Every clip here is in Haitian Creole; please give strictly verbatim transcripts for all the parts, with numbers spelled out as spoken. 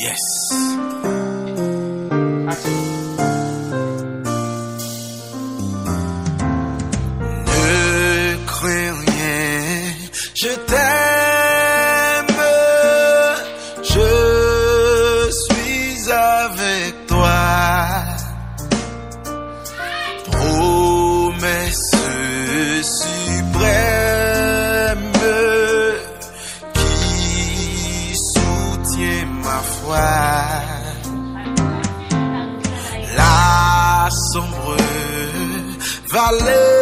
Yes. Ne crains rien, je t'aime, je suis avec toi. Promesse suprême qui soutient ma foi. La sombre vallée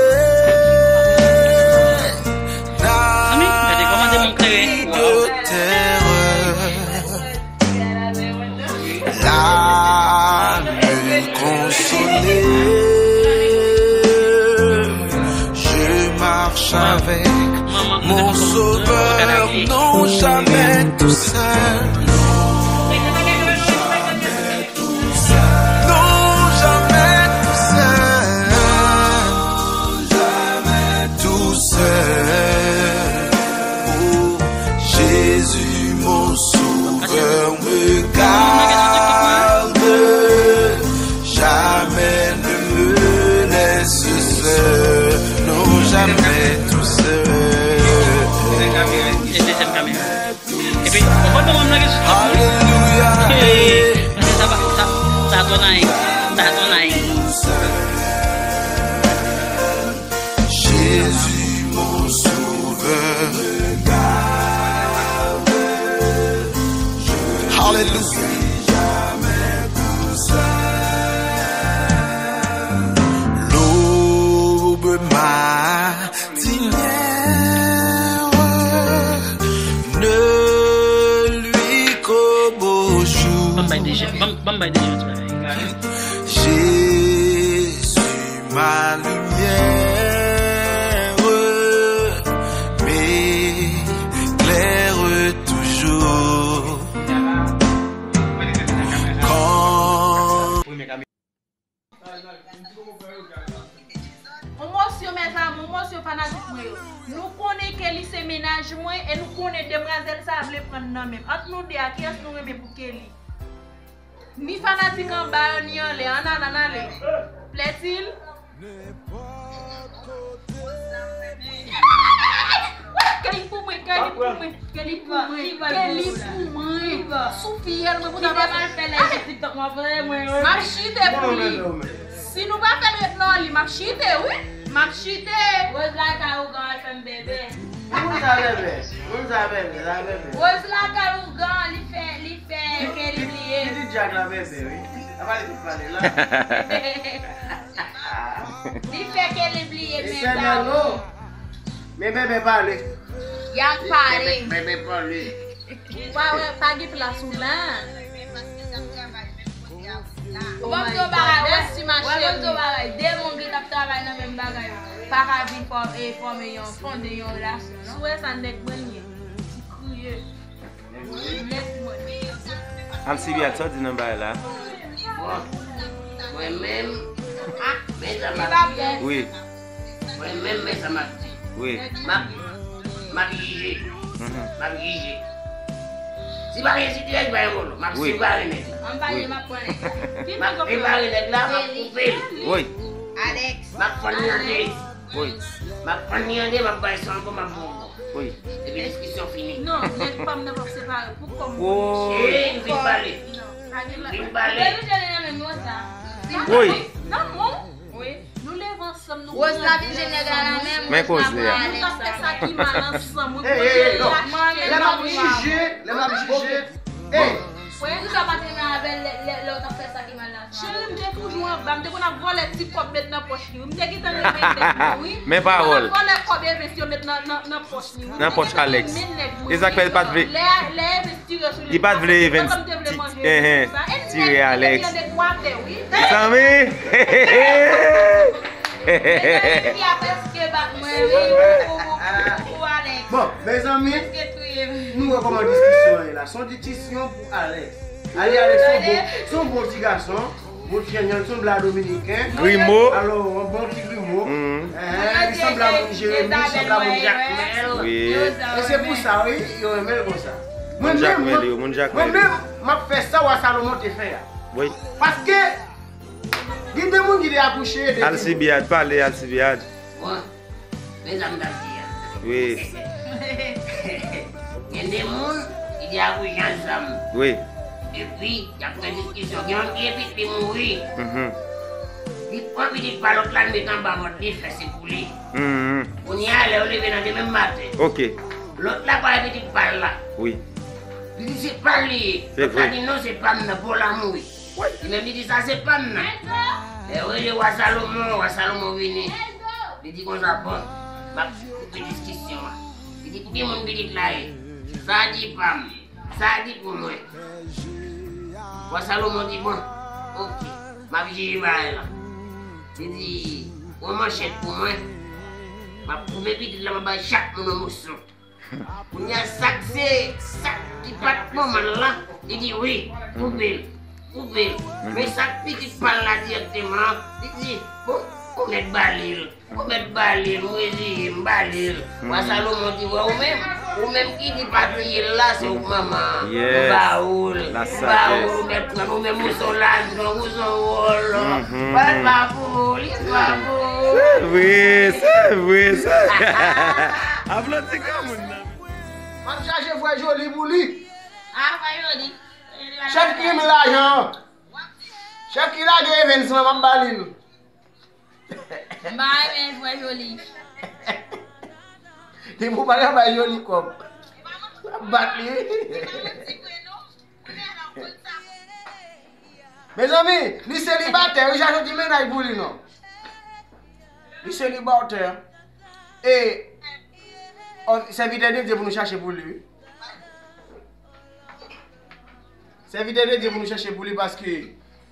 n'a plus de terreur. Là me consoler, je marche avec mon sauveur, non jamais tout seul. Non, jamais tout seul. Tout seul. Oh, Jésus, mon sauveur, me garde. Jamais ne me laisse seul. Non, jamais tout seul. Epi, ou konprann mwen nan gen sou Alelouya. Hey, sa pa, sa, sa twò nayif. Sa twò nayif. Jésus, mon sauveur. Alelouya. L'aube m'a Seigneur, ne lui qu'au beau jour. Ban m bay deja, ban m, ban m bay deja yon ti bagay. Jésus, ma lumière, m'éclaire toujours. Quand On mòsyo, mèzanmi, on mòsyo fanatik mwen yo. Nou konnen Kelly se mennaj mwen e nou konnen demwazèl sa a vle pran n nan men m. Ant nou de a, kiyès nou renmen pou Kelly? Ni fanatik anba yo, ni anlè. Ann ale, ann ale. Plaît-il? Kelly pou mwen, Kelly pou mwen, Kelly pou mwen, Kelly pou mwen. Sou fyèl mwen pou ta pase. Kite m al fè lè sou TikTok mwen, frè mwen, wi. M ap chite pou li. Si nou pa fè l ret nan li, m ap chite, wi. M ap chite. Rose lakay ougan al fè m bèbè. Moun sa bèbè. Moun sa bèbè, sa bèbè. Rose lakay ougan, li fè, li fè Kelly bliye. Pitit Jack la bèbè, wi. Apa li tout pale la? Li fè Kelly bliye, men pa ou. Men bèbè pale. Y ap pale. Bèbè pale. Ou pa wè, pa gen plas ou la. Ou pa m di yon bagay, wè, wè, ban m di yon bagay. De moun ki t ap travay nan menm bagay yo pa ka vin fò-, e, fòme yon, fonde yon relasyon, non. Si w wè sa, nèg mwen li ye. Ti kriye. Alcibiade, sa w di nan bagay la? Bon, mwen menm, men sa m ap di. Wi. Mwen menm, men sa m ap di. Wi. M ap, m ap jije. Mhm. M ap jije. Si pa gen sitirèz, pa gen bolo. M ap separe nèg la. Wi. M ap separe nèg la, m ap koupe l. Wi. M ap fann li an de. Wi. M ap fann li an de, m ap bay san ankò, m ap bon ankò. Wi. Epi diskisyon fini. Non, nèg pa m nan p ap separe pou kòm mwen. Wi. Ey, m fin pale. Non, pa gen la. M fin pale. Wi. Nan men nou. Wi. Nou leve ansanm, nou grandi ansanm. Rose la vin jwenn nèg la nan men m, Rose la pran Alex. Nou t ap fè sa ki mal ansanm. Wi, ey, ey, non. Lè m ap jije, lè m ap jije. Ey. Poukisa w pa t renmen avè l lè, lè, lè w t ap fè sa ki mal la? Cheri, m te toujou anba, m te konn ap vòlè ti kòb met nan pòch li, wi. M te gentan renmen nèg mwen, wi. Men pawòl. M te konn ap vòlè kòb Evens yo met nan, nan, nan pòch li, wi. Nan pòch Alex. E sa k fè l pa t vle, li pa t vle Evens ti, enhen, tire Alex. Mezanmi! Li a prèske bat mwen, wi, pou, pou, pou Alex. Bon, mezanmi, nou wè kòman diskisyon an ye la. Se yon diskisyon pou Alex. Ale, Alex, se yon bon, se yon bon ti gason. Bon ti jan, se yon blan dominiken. Grimo. Alò, yon bon ti grimo. Mhm. Eh, li sanble a moun Jeremi, li sanble a moun Jakmèl. Wi. E se pou sa, wi, yo renmen l konsa. Moun Jakmèl yo, moun Jakmèl yo. Mwen menm, m ap fè sa Wa Salomon te fè a. Wi. Paske, gen de moun ki te akouche, de Alcibiade, pale Alcibiade. Bon, men sa m t ap di a. Wi. Gen de moun ki te akouche ansanm. Wi. Epi, y ap fè diskisyon. Gen yon ki epi li mouri. Mhm. Li pran pitit pa lòt la, li met anba vant li, fè se pou li. Mhm. Kounye a, lè yo leve nan demen maten. Ok. Lòt la pa epi pitit pa l la. Wi. Li di se pa l li ye. Se vre. Lòt la di non, se pa m nan, pa w la mouri. Li menm li di sa se pa m nan. Lè yo rele Wa Salomon, Wa Salomon vini. Li di konsa, bon, m ap koupe diskisyon an. Li di pou ki moun pitit la ye? Sa di pa m. Sa di pou mwen. Wa Salomon di, bon, ok, m ap jije bagay la. Li di, pran manchèt pou mwen. M ap koupe pitit la, m ap bay chak moun yon moso. Kounye a, sa k se, sa k ki pa t manman l lan, li di, wi, koupe l, koupe l. Men sa k pitit pa l la dirèkteman, li di, bon, ou mèt ba li l. Ou mèt ba li l, m reziye m, ba li l. Wa Salomon di, wè ou menm, ou menm ki di pa tiye l la, se ou k manman an. Ou ba ou l, ou ba ou l, ou mèt pran l, ou menm ou se yon lajan, ou se yon vòlò. Bagay pa pou ou, li pa pou ou. Se vre, se vre, se. Aplodi granmoun nan. M ap chache frè Joli pou li. A, frè Joli. Chèf ki renmen lajan an. Chèf ki lage Evens lan, m ap ba li l. M pa renmen frè Joli. Depi w pa ka bay Joli kòb, l ap bat li wi. Mezanmi, li selibatè wi, chache yon ti mennaj pou li non. Li selibatè. E, o, sèvitè de Dye pou nou chache pou li wi. Sèvitè de Dye pou nou chache pou li paske,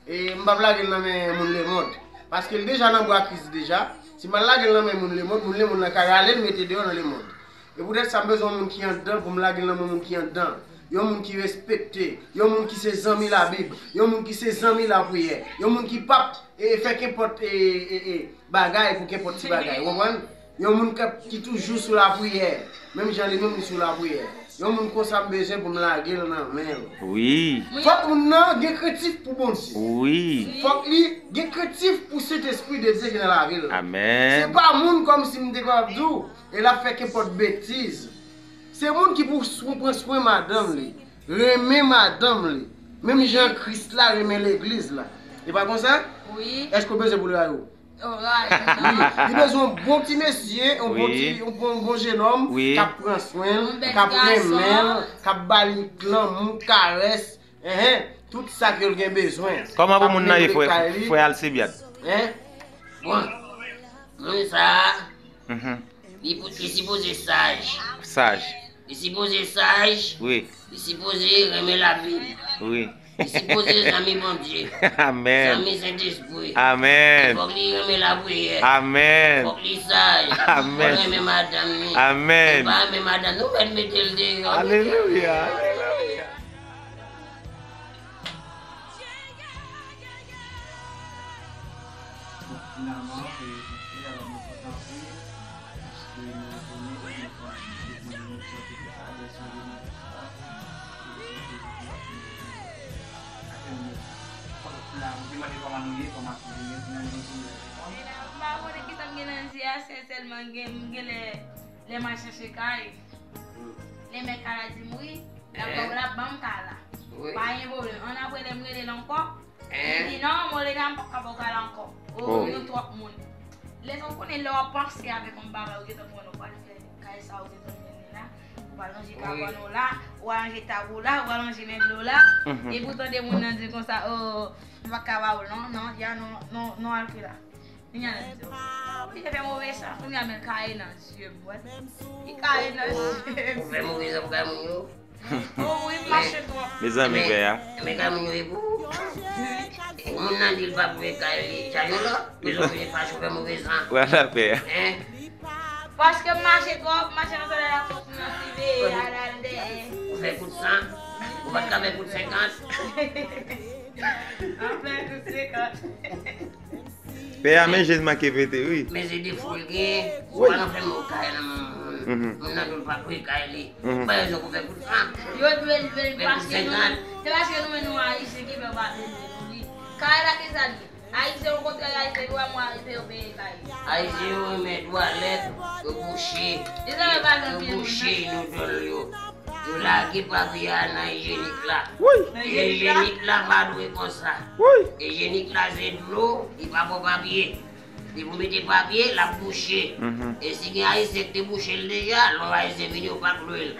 e, m p ap lage l nan men moun lemonn. Paske l deja nan bwa Kris deja. Si m al lage l nan men moun lemonn, moun lemonn nan ka rale l mete deyò nan lemonn. E poutèt sa, m bezwen yon moun ki anndan pou m lage l nan men moun ki anndan. Yon moun ki respekte, yon moun ki se zanmi Labib, yon moun ki se zanmi lapriyè, yon moun ki p ap, e, fè kenpòt, e, e, e, bagay pou kenpòt ti bagay. Ou konprann? Yon moun k ap, ki toujou sou lapriyè. Menm jan li menm li sou lapriyè. Yon moun konsa m bezwen pou m lage l nan men l. Wi. Fòk moun nan gen krentif pou Bondye. Wi. Fòk li gen krentif pou Sentespri de Dye ki nan lavi l. Amèn. Se pa moun kòmsi m te kapab di w, e l ap fè kenpòt betiz. Se moun ki pou swen, pran swen madanm li, renmen madanm li, menm jan Kris la renmen legliz la. E pa konsa? Wi. Èske w bezwen pou l rayi w? Wi, li bezwen yon bon ti mesye, yon bon ti, yon bon, bon jenòm k ap pran swen l, k ap renmen l, k ap ba li lanmou, karès, enhen, tout sa ke l gen bezwen. Kòman pou moun nan ye, frè, frè Alcibiade? Hen? Bon, moun sa a, li pou, li sipoze saj. Saj. Li sipoze saj. Wi. Li sipoze renmen Labib. Wi. Li sipoze zanmi Bondye. Amèn. Zanmi Sentespri. Amèn. Fòk li renmen lapriyè. Amèn. Fòk li saj. Amèn. Fòk li renmen madanm li. Amèn. Li pa renmen madanm li, ou mèt mete l deyò. Alelouya, alelouya. Bon, finalman, e, e, alò, mwen kontan anpil, paske nou retounen, e nou pran de moun nou sòti pou sa, de sou de moun pou sa, e, e, e, e, e, atè nou. Kòm la, mwen te mande kòman nou ye, kòman nou ye, finalman, nou ye. E la, m pa konnen kisa m gen nan je a, sensèlman, m gen, m gen lè, lè m al chache kay. Lè mèt kay la di m wi, l ap ban, l ap ban m kay la. Pa gen pwoblèm. Ann apre, lè m rele l ankò, li di non, Molena, m p ap ka ba w kay la ankò. O, nou twòp moun. Lè sa w konnen, lè w ap panse avèk yon bagay, ou gentan konn ou pral fè kay sa, ou gentan mennen la, ou pral ranje kabann ou la, ou pral ranje tab ou la, ou pral ranje mèb ou la. Epi w tande moun nan di konsa, o, m p ap ka ba w l non, non, ya non, non, non, al kay la. Kounye a, m di, o, li te fè move san, kounye a, men l kaye nan je m, wè. Li kaye nan je m. Ou fè move san pou kay moun yo? O, wi, m mache twòp. Mezanmi, frè a. Men kay moun yo e pou ou. Moun nan di l pa pou e kay li, chaje w la. Bezwen vin fache ou fè move san. Wè sa, frè a. Hen? Paske m mache twòp, m mache nan solèy la twòp, m nan sive, al, al dèyè. Ou fè kout san? Ou pa t ka fè kout senkant? Anfen, kout senkant. Pè a, men je l manke pete, wi. Men se defo l genyen. Ou pa nan fè mwen kay nan men moun. Moun nan tou l pa kwe kay li. Pa rezon pou fè kout san. Yo dwe l, dwe l pase nou. Se paske nou menm nou Ayisyen ki fè yo pa vle lwe nou li. Kay la ki sa l ye? Ayisyen, okontrè, Ayisyen yo renmen Ayisyen yo peye kay. Ayisyen yo renmen twalèt, yo bouche. Yo bouche inodòl yo. Yo lage papye a nan ijyenik la. Ijyenik la pa dwe konsa. Ijyenik la se dlo, li pa pran papye. Depi w mete papye, l ap bouche. E si gen Ayisyen ki te bouche l deja, lè yon Ayisyen vini, yo pa k lwe l.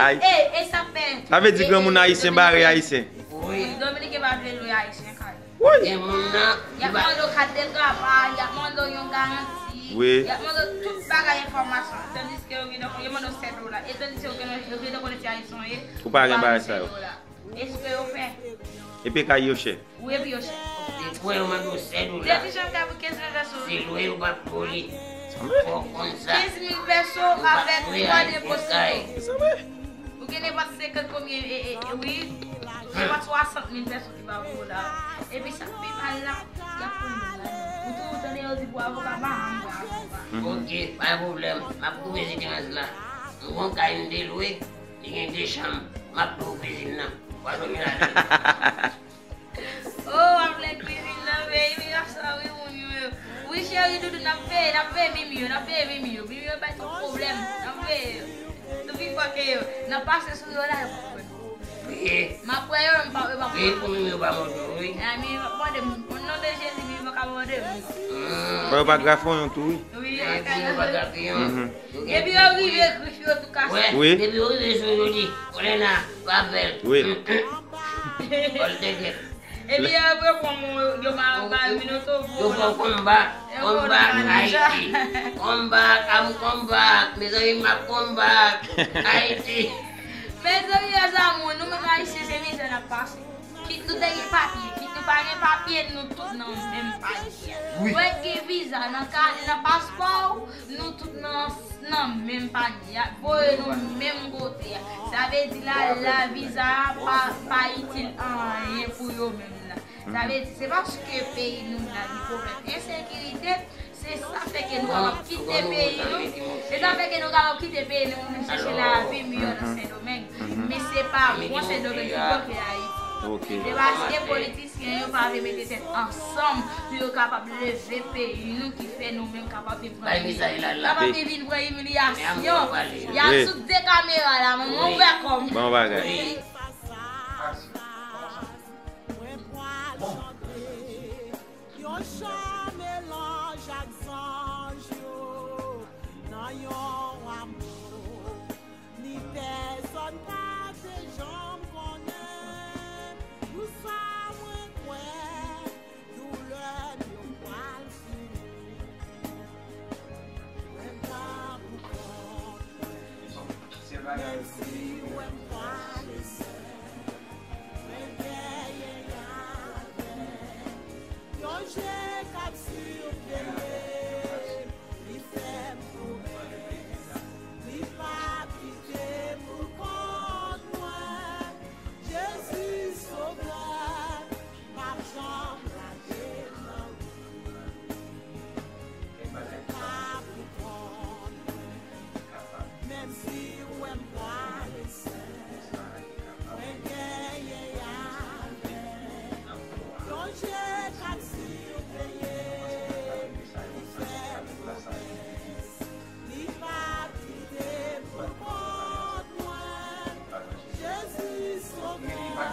Ay. E, e sa fè. Sa vle di granmoun ayisyen bare ayisyen. Wi. Dominiken pa vle lwe ayisyen kay. Wi. Gen moun nan. Y ap mande w kat de travay, y ap mande w yon garanti. Wi. Y ap mande w tout bagay enfòmasyon. Tandiske yo gentan, yo mande w sèt dola. E tandiske yo gentan, yo gentan konnen se ayisyen w ye. Ou pa gen bagay sa yo. Èske yo fè? Epi kay yo chè. Wi, epi yo chè. Depi yo mande w sèt dola. Depi jan kay pou kenz mil pèso. Se lwe yo p ap ba w li. Fò w konn sa. Kenz mil pèso avèk twa depo sou yo. Ou gen nenpòt senkant konbyen, e, e, e, wi. Nenpòt swasant mil pèso ki pa pou w la. Epi sa k pi mal la, y ap pran moun la. Ou toujou tande yo di pou avoka pa janm pran avoka. Ok, pa gen pwoblèm. M ap koupe diferans la. M gon kay m te lwe. Li gen de chanm. M ap lwe w kwizin nan. W a dòmi ladan l. Oh, w ap lwe kwizin nan, baby, w ap sa, wi, moun yo. Wi, cheri, doudou, n ap veye, n ap veye Mimi yo, n ap veye Mimi yo. Mimi yo bay twòp pwoblèm. N ap veye yo. Nou pi fò ke yo. N ap pase sou yo la, yo p ap kwè. Wi. M ap kwè yo, m pa, yo p ap kwè. Wi, pou Mimi yo pa mòde w, wi. A, Mimi p ap mòde m. O non de Jezi, Mimi pa ka mòde m. Bon, yo pa grafon yon tou, wi. Wi, yo pa grafon yon. Epi yo rive, grif yo tou kase. Wi. Depi yo rive sou yo di, konnen la, pa fè l. Wi. Fò l te fèt. Epi yo reponn mwen, yo pa, pa vin otobo. Yo fè w konba, konba Ayiti. Konba, I'm konba, mezanmi, m ap konba Ayiti. Mezanmi, mezanmi, nou menm Ayisyen, se mizè n ap pase. Kit nou te gen papye, kit nou pa gen papye, nou tout nan menm panye a. Wi. Ou wè gen viza nan ka, nan paspò w, nou tout nan, nan menm panye a. Voye nou menm kote a. Sa vle di la, la viza a pa, pa itil anyen pou yo menm la. Sa vle di, se paske peyi nou la gen pwoblèm ensekirite, se sa fè ke nou kapab kite peyi nou. Se sa fè ke nou kapab kite peyi nou pou nou chèche lavi miyò nan Sendomeng. Men se pa bon Sendomeng ki bloke Ayiti. Se paske politisyen yo pa vle mete tèt ansanm pou yo kapab leve peyi nou ki fè nou menm kapab vin pran imilya-, kapab vin pran imilyasyon. Y ap sou de kamera la, manman, ouvè kò m. Bon bagay. Wi. Yon chan melanj ak zanj yo nan yon amou. Ni pèsòn pa te janm konnen. Pou sa mwen kwè, doulè m yo pral fini. Mwen pa pou kont mwen. Menm si w wè m kwale sè. Mwen genyen avèk yon je k ap siveye, li fè m pwomès, li p ap kite m pou kont mwen. Jezi Sovè, p ap janm lage nan wout. Mwen pa pou kont mwen. Menm si w wè m prale sè, mwen genyen avèk yon je k ap siveye, li fè m pwomès, li p ap kite m pou kont mwen. Jezi Sovè, w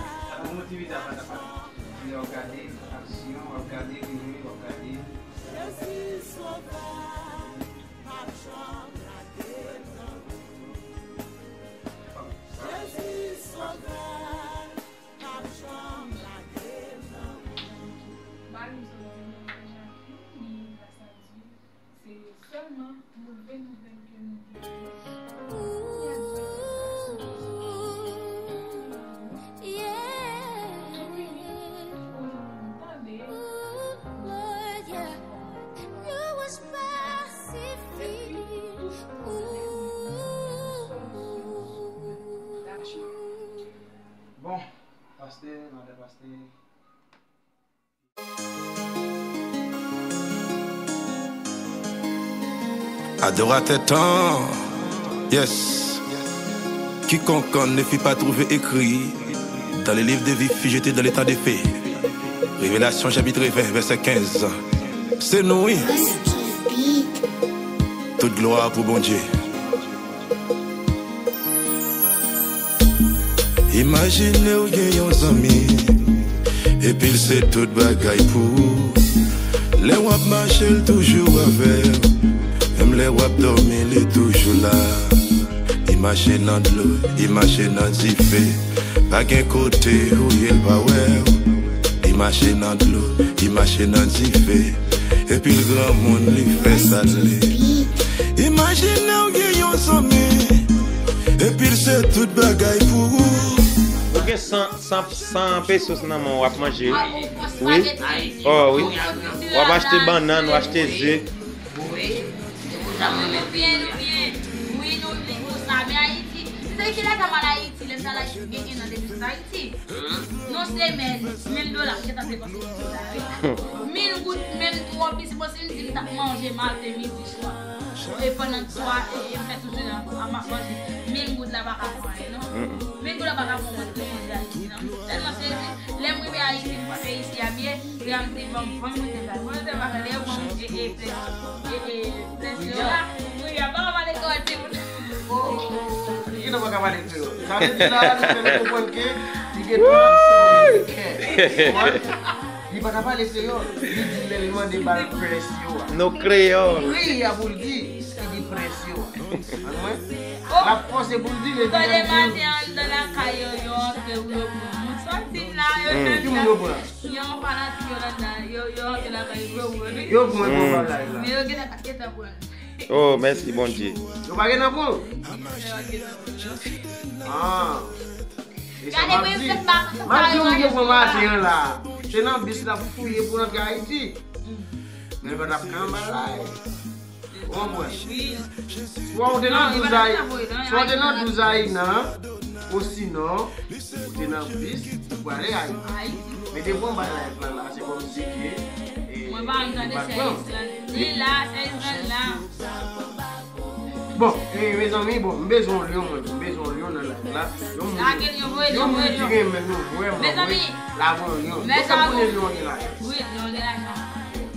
ap gade aksyon, w ap gade vini, w ap gade. Jezi Sovè, p ap janm lage m nan wout. Jezi Sovè, p ap janm lage m nan wout. Mari m sot di mwen deja fini, gras a Dye. Se sèlman move nouvèl ke nou te jwenn. Kounye a nou sot fè sa sou Jezi. Wi, kounye a nou tande. Bon, pastè, madan pastè. Adoratè tan, yes. Quiconque ne fut pas trouvé écrit dans le livre de vie fut jeté dans l'étang de feu. Révélation chapitre vingt, verset quinze. Se nou, wi. Tout glwa pou Bondye. Imajine w gen yon zanmi, epi l se tout bagay pou ou. Lè w ap mache, l toujou avè w. Menm lè w ap dòmi, li toujou la. Li mache nan dlo, li mache nan dife. Pa gen kote ou ye, l pa wè w. Li mache nan dlo, li mache nan dife. Epi l granmoun, li fè sa l vle. Imajine w gen yon zanmi, epi l se tout bagay pou ou. Ou gen san, san, san pesos nan men w, w ap manje. Wi. Oh, wi. W ap achte bannann, w achte ze. Wi. Se pou sa mwen menm. Wi, nou, nou, nou sa, men Ayiti. Se ki lè ta mal Ayiti, lè m ta la gen, gen nan depi sou Ayiti. Non, se mil, mil dola, m gentan depanse mil dola, wi. Mil goud, menm twòp, li sipoze m di m t ap manje maten, midi, swa. E pandan swa, e, e m fè tout jounen an, m ap manje. Mil goud la pa ka fè anyen, non. Mil goud la pa ka fè mwen manje Ayiti, non. Tèlman se, lè m rive Ayiti, m frape isi a byen, lè m di, "Ban m, ban m goute bagay." Ban m goute bagay, lè yo ban m, e, e, plen, e, e, plen yo la, wi, a pa ka pale kreyòl, timoun. Oh, oh, oh, oh. Li gentan pa ka pale kreyòl. Sa vle di la, nou fè nou konprann ke li gentan se kè. Li pa ka pale kreyòl. Li di lè li mande ba l prens yo a. Nou kreyòl. Wi, a pou l di, li di prens yo a. Ann wè. L ap fòse pou l di, li di menm di. Tande maten anndan lakay yo, yo antre, yo pran. Mwen sòti la, yo. Ki moun yo pran? Yon fanatik yo anndan, yo, yo antre lakay yo, yo pran. Yo pran pou bagay la. Men yo gentan, gentan pran. Oh, mèsi Bondye. Yo pa gentan pran? Ah. E sa m ap di. M ap di w m gen pran maten an la. Se nan bis l ap fouye pou antre Ayiti. Men l pa t ap ka anba la. Ou konprann? Swa w te nan douz Ay-, swa w te nan douz Ayina, osinon, ou te nan bis, ou prale Ayiti. Men depi w anba live la, la, se kòmsi ke, e, mwen pa ann tande sèvis lan. Li la, sèvis lan la. Bon, e, mezanmi, bon, m bezwen yon lyon, mwen, m bezwen yon lyon nan live la. Yon moun, yon moun ki renmen nou vrèman, wi, lage yon lyon. Nou fè konnen lyon an gen lajan. Wi, lyon an gen lajan.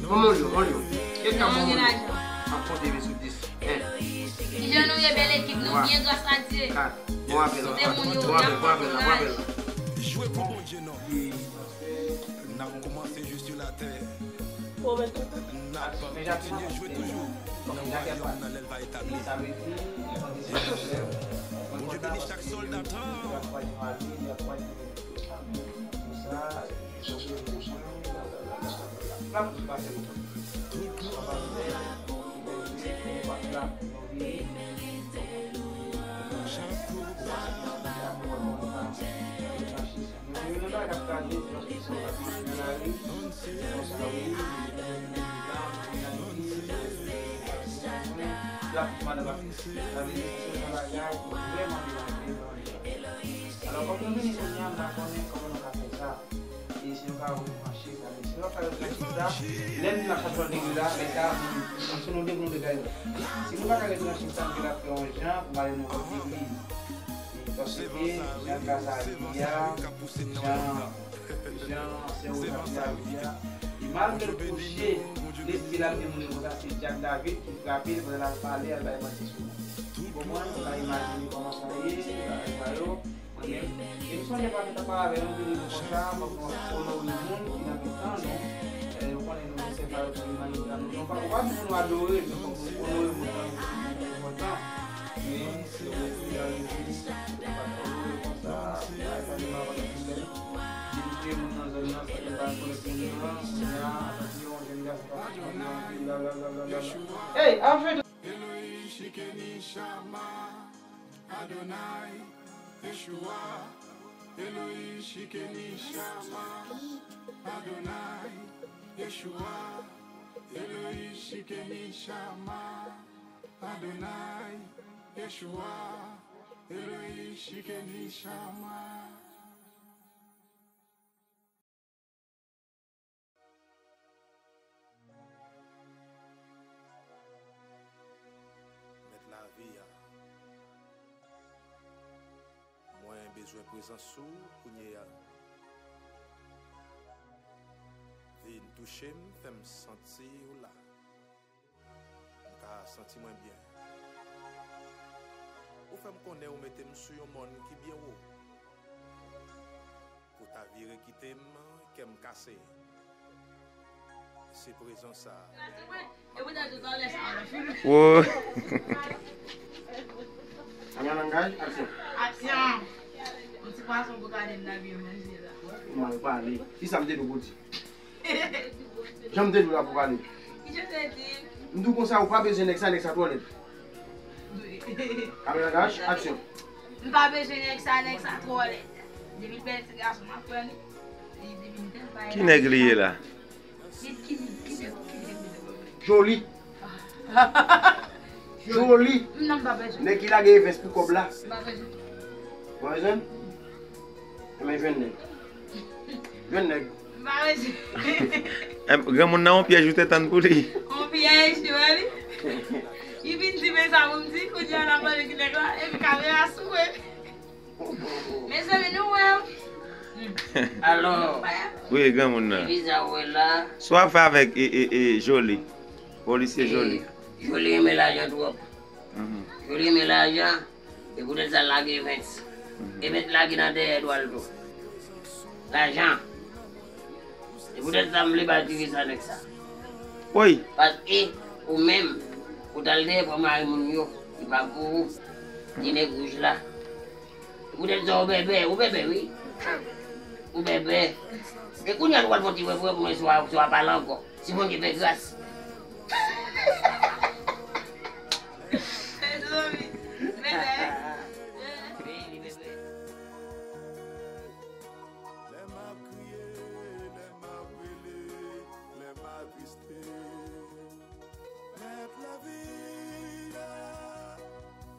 Ban m yon lyon, yon lyon. Kèk tan ban m yon lyon. M ap konte sou dis. Kijan nou ye, bèl ekip? Nou byen, gras a Dye. Bon apèl, bon apèl, bon apèl, bon apèl. Jwe pou Bondye non. N ap kòmanse jwe sou latè. N ap kontinye jwe toujou nan wayòm nan lè l va etabli. Bondye beni chak sòlda tan. Alò, kòm nou vini kounye a, m pa konnen kòman nou ka fè sa. E si nou ka rebranche sa, men si nou pa ka rebranche sa, lè m nan chak lòt degre la, men sa, m, m sou nou de pou nou degre. Si nou pa ka rebranche sa, m te ka fè yon jan pou m ale nan lòt legliz. E paske, jan gras a Biblia, jan, jan sè Woza te di a, e malgre l kouche, lespri l ap demonnen konsa, se Dyak David ki frape l pandan l ap pale, al bay manti sou nou. Ou konprann? Ou ka imajine kòman sa ye, bagay sa yo. Mwen menm, e m sonje pa m t ap pale avè nou, m te di nou konsa, fòk nou onore moun ki nan mitan nou. E, nou konnen nou se sèvitè pou limanite a, nou, nou pa, ou pa di pou nou adore, men fòk nou onore moun nan, nou enpòtan. Men, se yon moun ki nan legliz, nou pa t onore konsa, bagay sa li pa konn pwoblèm. Depi touye moun nan zòn nan, sa te pa konnen moun nan, kounye a, atake yon jèn gason k ap fè yon blablabla. Hey, anfen, Elohim Shikeni Shama, Adonai, Yeshua, Elohim Shikeni Shama, Adonai, Yeshua, Elohim Shikeni Shama, Adonai, Yeshua, Elohim Shikeni Shama. Bezwen prezans ou kounye a. Vin touche m, fè m santi ou la. M ka santi mwen byen. Ou fè m konnen ou mete m sou yon mòn ki byen wo. Pou ta vire kite m, kè m kase. Se prezans sa. Woy. Kamera nan gaz, aksyon. Aksyon. Yon ti pwason pou gade m nan byen manje la. Ou mal pale. Kisa m te di w pou di? Jan m te di w la pou pale. Kisa w te di? M di w konsa ou pa bezwen nèg sa, nèg sa twò lèd. Kamera nan gaz, aksyon. M pa bezwen nèg sa, nèg sa twò lèd. Depi l bèl ti gason m ap pran li. Depi m tèl pa. Ki nèg li ye la? Joli. Joli. Nèg ki lage evens pou kòb la. Mwen jwenn. Mwen jwenn nèg. Jwenn nèg. Granmoun nan yon pyèj ou te tann pou li. Yon pyèj, tu vois li. Li vin di men sa pou m di, kounye a n ap mande ki nèg la, epi kamera sou mwen. Mezanmi, nou wè. Alò, Wi, granmoun nan. Visa ou wè la. Sa w ap fè avèk e, e, e, Joli? Polisye Joli. Joli renmen lajan twòp. Joli renmen lajan. E poutèt sa l lage Evens. Evens lage nan dèyè dwa l tou. Lajan. E poutèt sa m vle ba Jiri sa nèg sa. Woy. Paske ou menm, ou t al dèyè pran mari moun yo, li pa pou ou. Ti nèg wouj la. Ou te di w bèbè, ou bèbè wi. Ou bèbè. E kounye a nou pral fè yon ti bwè pou mwen si w a, si w a pale ankò. Si Bondye fè gras. Lè m ap kriye, lè m ap rele, lè m atriste. Mèt lavi a,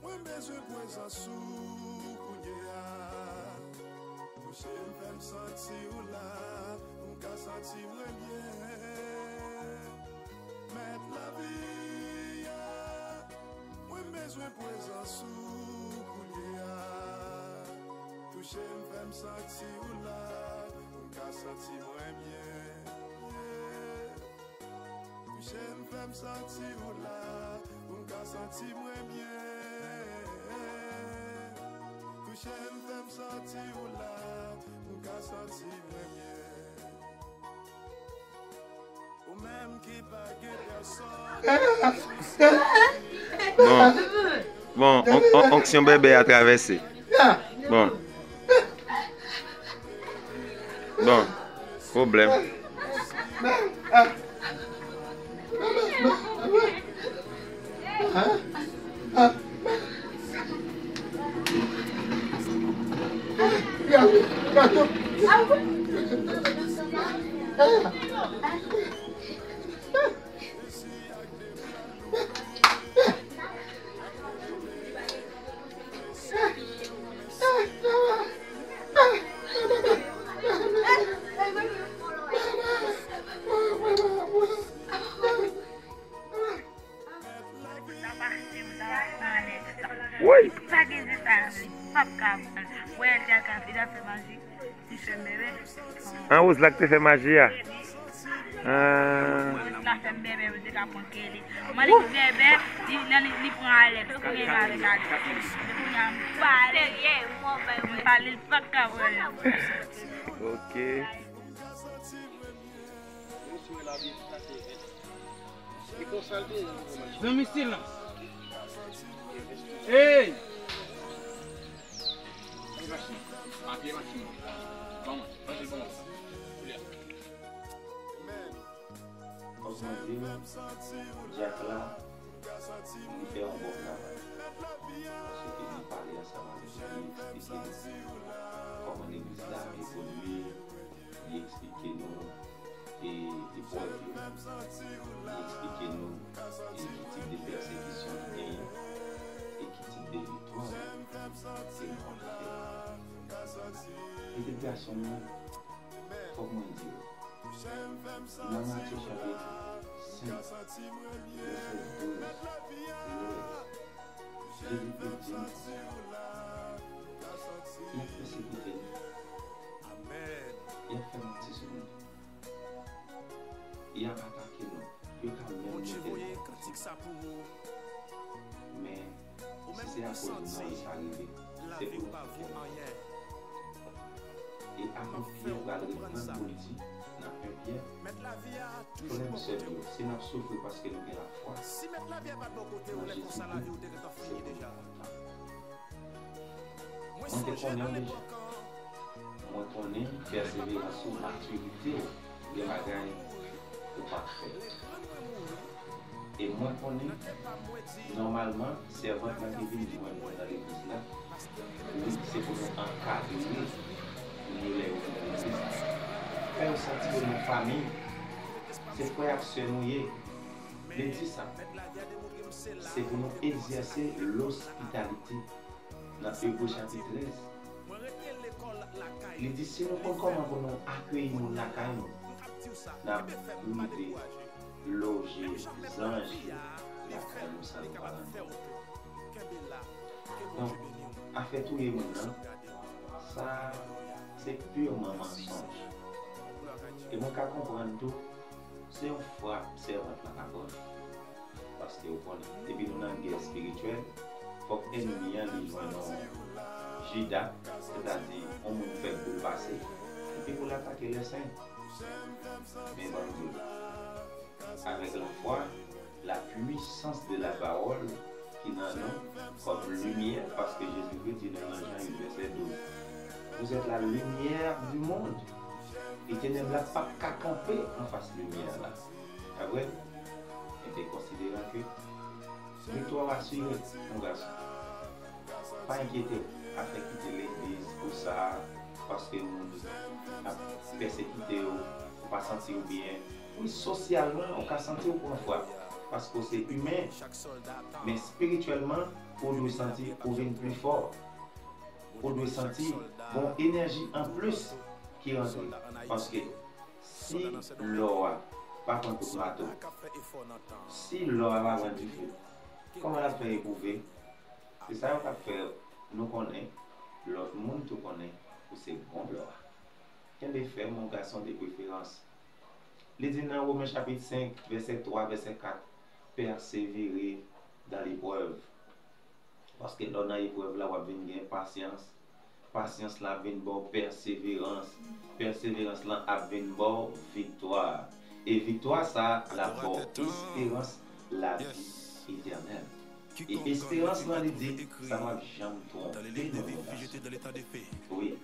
mwen bezwen prezans ou kounye a. Touche m, fè m santi w la, pou m ka santi mwen byen. Mèt lavi a, mwen bezwen prezans ou kounye a. Touche m, fè m santi w la, pou m ka santi mwen byen. Touche m, fè m santi w la, pou m ka santi mwen byen. Touche m, fè m santi w la, pou m ka santi mwen byen. Ou menm ki pa gen pèsòn. Bon, bon, on- on- onksyon bèbè a travèse. Bon. Bon. Pwoblèm. Woy! An, Woz la k te fè maji a? An. Woz la fè m bèbè pou te ka pran kele. Mwen li bèbè, li, li, li pran Alex, kounye a avèk Alex. Kounye a m pale, m pale, li pa ka pran l. Ok. Zanmi silans. Ey! Papye machin. Papye machin. Ban mwen. Manje ban mwen. Koulye a. Kòm mwen di w, Dyak la, li fè yon bon travay. Paske li pale ansanm avèk nou, li eksplike nou kòman legliz la evolye, li eksplike nou e, e pwèv yo. Li eksplike nou e ki tip de pèsekisyon li genyen e ki tip de viktwa ke nou konn fè. Pitit gason mwen, fòk mwen di w, nan Matye chapit senk, vèsè douz, trèz, Jezi te di nou konsa, n ap pèsekite Tik sa pou ou. Men, si se akoz nou sa rive, se pou nou fè kè nou. E apot Pyè pral reprann pou l di nan en Pyè, frè m, sè m yo, si n ap soufri paske nou gen lafwa nan Jezikri, se pou nou kontan. Mwen te konnen w deja. Mwen konnen pèseverans ou, matirite w, gen bagay ou pa t fè. E mwen konnen, nòmalman, sèvant la te vin jwenn mwen nan legliz la. Wi, se pou nou ankadre moun yo lè yo vin nan legliz la. Fè yo santi yo nan fanmi. Se frè ak sè nou ye. Li di sa. Se pou nou egzèse lospitalite. Nan Ebre chapit trèz, li di, si nou konn kòman pou nou akeyi moun lakay nou, n ap rive loje zanj lakay nou san nou pa rann kont. Donk, afè touye moun nan, sa se pirman mansonj. E mwen ka konprann tou, se yon frap sèvant la ka pran. Paske ou konnen, depi nou nan gè espirityèl, fòk ènmi an li jwenn yon Jida, sètadi yon moun fèk boul pase, epi pou l atake lèsen. Men ban m di w, avèk lafwa, la puissance de la parole ki nan nou kòm limyè, paske Jezikri di nou nan Jan uit vèsè douz, vous êtes la lumière du monde, e tenèb la p ap ka kanpe anfas limyè la. Pa vre? Ebyen, konsideran ke viktwa w asire, mon gason. Pa enkyete w, pa fè kite legliz pou sa, paske moun ap pèsekite w, ou pa santi w byen. Wi, sosyalman, ou ka santi w pran frap, paske w se imen. Men espirityèlman, ou dwe santi ou vin pli fò. Ou dwe santi gon enèji anplis ki rantre. Paske si lò a pa pran kout mato, si lò a pa pran dife, kòman l ap fè epwouve? Se sa yo k ap fè nou konnen, lòt moun tou konnen ou se bon lò a. Kenbe fèm, mon gason de preferans. Li di nan Women chapit senk, vèsè twa, vèsè kat, pèsevere dans l'épreuve. Paske lè w nan eprèv la, w ap vin gen pasyans. Pasyans la ap vin ba w pèseverans. Pèseverans lan ap vin ba w viktwa. E viktwa sa a, l ap ba w esperans lavi etènèl. E esperans lan, li di, sa p ap janm twonpe nou, mon gason. Wi,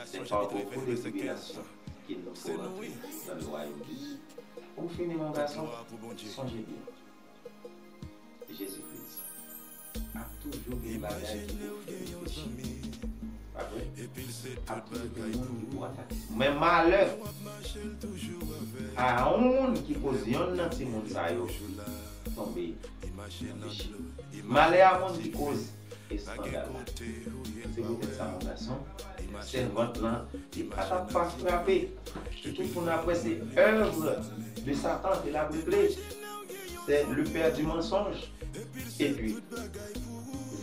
c'est par beaucoup de tribulations qu'il nous faut rentrer dans le royaume de Dieu. Pou m fini, mon gason, sonje byen. Jezikri di, ap toujou gen bagay ki pou fè w reflechi. Pa vre? Ap toujou gen moun ki pou atake. Men malè a yon moun ki koz yonn nan timoun sa yo tonbe nan peche. Malè a moun ki koz eskandal la. Se poutèt sa, mon gason, sèvant lan, li pa t ap pa frape. Tout moun ap wè se œuvre de Satan ke l ap regle. C'est le père du mensonge. Epi,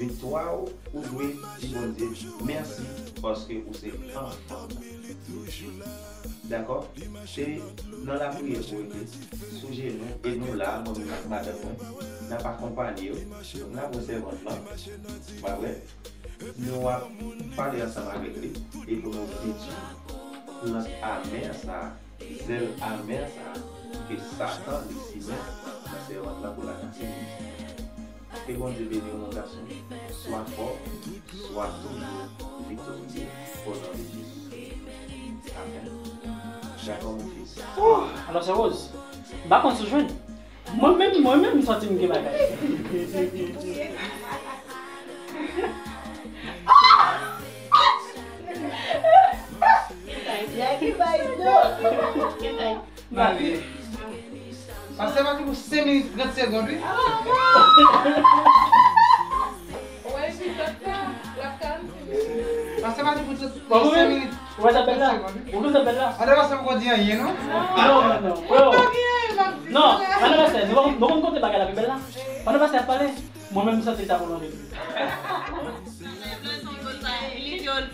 viktwa w, ou dwe di Bondye mèsi paske ou se anfan. Dakò? Se nan lapriyè pou rete, sou jenou, e nou la, mwen menm ak madanm mwen, n ap akonpanye w. Donk, n ap wè sèvant lan, pa vre? Nou ap pale ansanm avèk li, e pou nou detwi plant amè sa a, zèl amè sa a, ke Satan li simen nan sèvant lan pou l atake nou. Ke Bondye beni w, mon gason. Swa fò, swa toujou viktorye, o non de Jezi. Amèn. Dakò, mon fils. Oh, alò, sè Rose, m pa konn si w jwenn. Mwen menm, mwen menm, m santi m gen bagay. Male. Pastè pa di pou senk minit trant segonn, wi. Pastè pa di pou trant, senk minit. Ou wè sa bèl la? Ou wè sa bèl la? Ann pastè poko di anyen, non? Non, non, non. Yo. Non, ann pastè, nou, nou konn kote bagay la pi bèl la. Ann pastè ap pale. Mwen menm, m santi l ta pwolonje tou. Li di yo,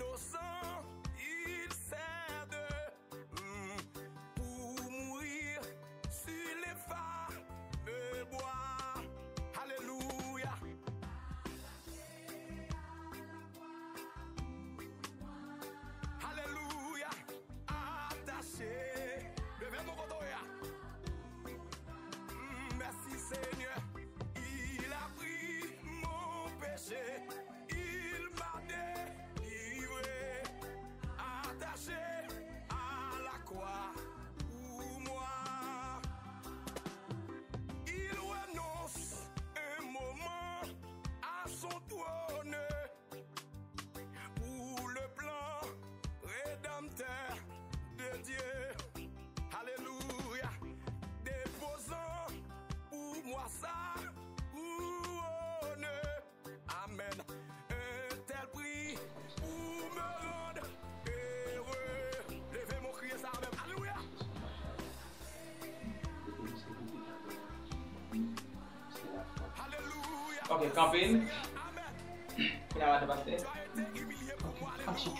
innocent, il s'est de, hmm, pour mourir sur les fameux bois. Alléluia. Alléluia. Attaché. Leve nou kote w ye a. Ok, kanpe n. Kounye a, madan pastè. Ok, aksyon.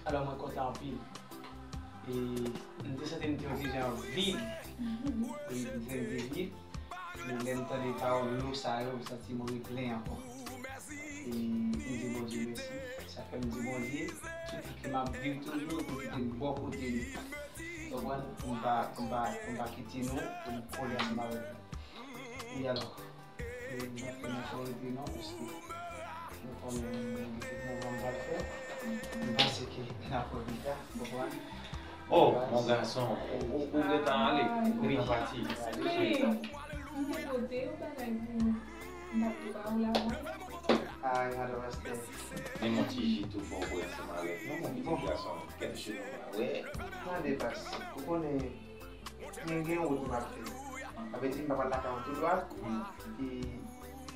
Alò, mwen kontan anpil. E m te santi m te yon ti jan vid. Wi, m te santi m te vid. Men lè m tande pawòl lou sa yo, m santi m replen ankò. E m di Bondye mèsi. Sa fè m di Bondye, tout tan ke m ap viv toujou, pou kite m bò kote li. Konprann? Pou m pa, pou m pa, pou m pa kite nou, pou m kole ansanm avèk nou. E alò, e, m pa fè majorite non, paske nou konnen gen kèk mouvman m pral fè. M panse ke n ap wè pita, konprann? Oh, mon garçon, ou, ou, ou gentan ale, ou gentan pati. Men, m te pote yon bagay pou ou. M t ap ba ou lajan. Ay, madan pastè. Men yon ti ji tou fò w bwè ansanm avèk nou, mon pitit gason. Kèk jou nou pa wè. Tande, pas, ou konnen, men gen yon wout m ap fè. Sa vle di m pa pral lakay ou tou dwat. E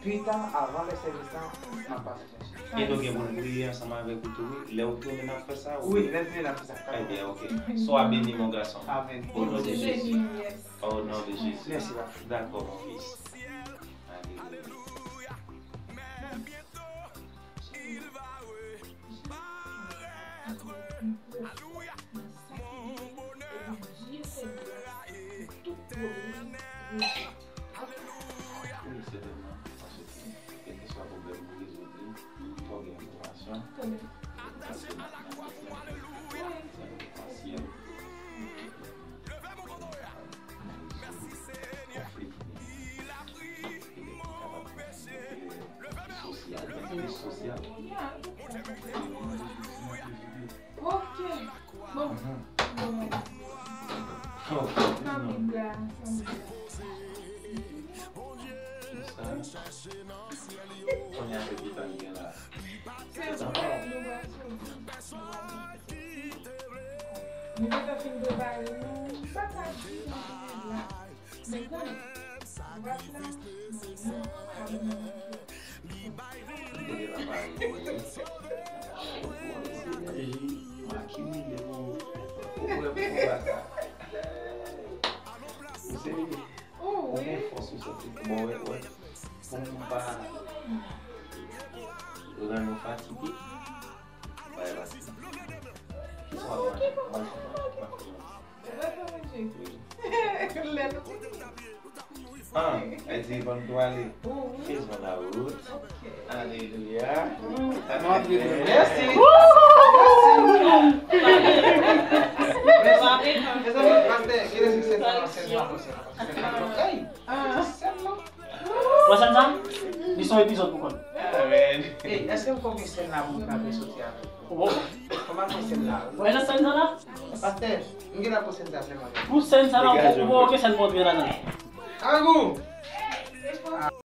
pita, avan lè sèvis la, m ap pase chèche. E nou gen pou n priye ansanm avèk ou tou, wi. Lè w tounen, n ap fè sa, wi. Wi, lè n tounen, n ap fè sa. Ebyen, ok. Swa beni, mon garçon. Amèn. Au nom de Jésus. Au nom de Jésus. Mèsi, papa. Dakò, mon fils. Alelouya. Wi, sètènman, paske kèlkeswa pwoblèm ou rezoud li, fò gen enfòmasyon. Paske nan, nan, nan, nan, nan, nan, nan, nan, konfli ki gen, ki kapab sosyal, men plis sosyal. Ok. Bon. Bon. Nan Bib la, nan Bib la. Kounye a se ki tan gen la. Se vre, nou pral soti. Nou gentan fin prepare nou. M pa ka di nou la. Men konnen, nou pa fè la. Ou wè pou bagay. Ou se, ou gen fòs ou soti. Bon, wè, wè. Pou m pa rann ou fatige. Wè, wè. Kisa w ap manje? Manje, manje, manje. Ou pa fè manje? Wi. Lè nou Ah, e di bon pwale. Fizon la wout. Alelouya. Mèsi. Mezanmi, pastè, gen lè se sèl la, sèl la, sèl la. Hey, sèl la. Pran sèn sa? Li se yon epizòd pou kò l. Amen. Hey, èske m konn sèn la pou m ka soti avèk ou? Kòman fè sèn la? Wè nan sèn sa la? Pastè, m gen la pou sèn sa sèlman. Pou sèn sa la, ou poko gen sèn pou antre ladan l. Angou!